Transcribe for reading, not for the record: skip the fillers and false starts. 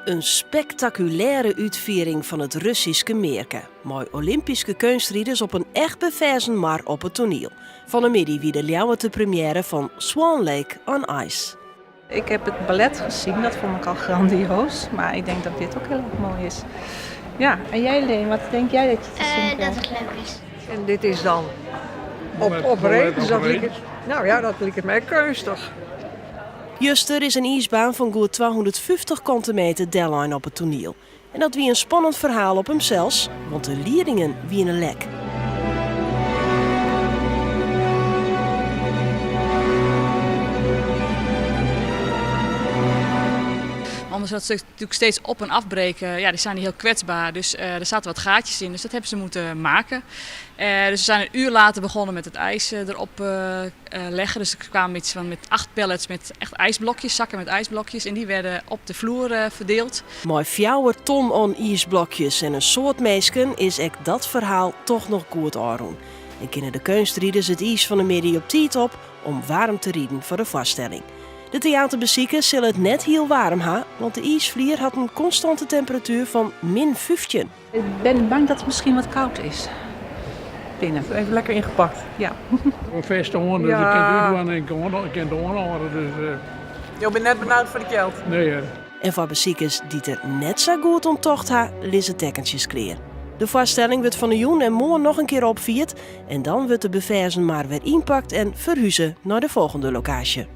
In spektakulêre útfiering fan it Russyske mearke, mei Olympyske keunstriders op in echt beferzen mar op it toaniel. Fan 'e middei wie de Ljouwerter premjêre fan Swan Lake on Ice. Ik heb het ballet gezien, dat vond ik al grandioos. Maar ik denk dat dit ook heel erg mooi is. Ja, en jij Leen, wat denk jij dat je te zien Eh, krijgt? dat het leuk is. En dit is dan op, op redens, dat liket, nou ja, dat liket my keunstich. Juster is in iisbaan fan goed 250 kante meter dellein op it toaniel. En dat wie in spannend ferhaal op himsels, want de liedingen wiene lek. Omdat ze natuurlijk steeds op en afbreken, ja, die zijn heel kwetsbaar. Dus er zaten wat gaatjes in, dus dat hebben ze moeten maken. Dus we zijn een uur later begonnen met het ijs erop leggen. Dus er kwamen iets van met 8 pallets met echt ijsblokjes, zakken met ijsblokjes. En die werden op de vloer verdeeld. Mei 4 ton oan iisblokjes en in soad minsken is ek dat ferhaal toch noch goed ôfrûn. En kinne de keunstriders it iis fan 'e middei op tiid op om waarm te riden foar de foarstelling. De teaterbesikers sille it net hiel waarm ha, want de iisflier hat in konstante temperatuer fan min 15. Ik ben bang dat het misschien wat koud is. Binnen. Even lekker ingepakt. Ja. Fêst oan, dus Ja. ik kin it útdwaan en ik kin it oanhâlde. Dus, Jo binne net benaud foar de kjeld? Nee hear. En foar besikers dy't der net sa goed om tocht ha, lizze tekkentsjes klear. De foarstelling wurdt fan 'e jûn en moarn noch in kear opfierd en dan wurdt de beferzen mar wer ynpakt en ferhuze nei de folgjende lokaasje.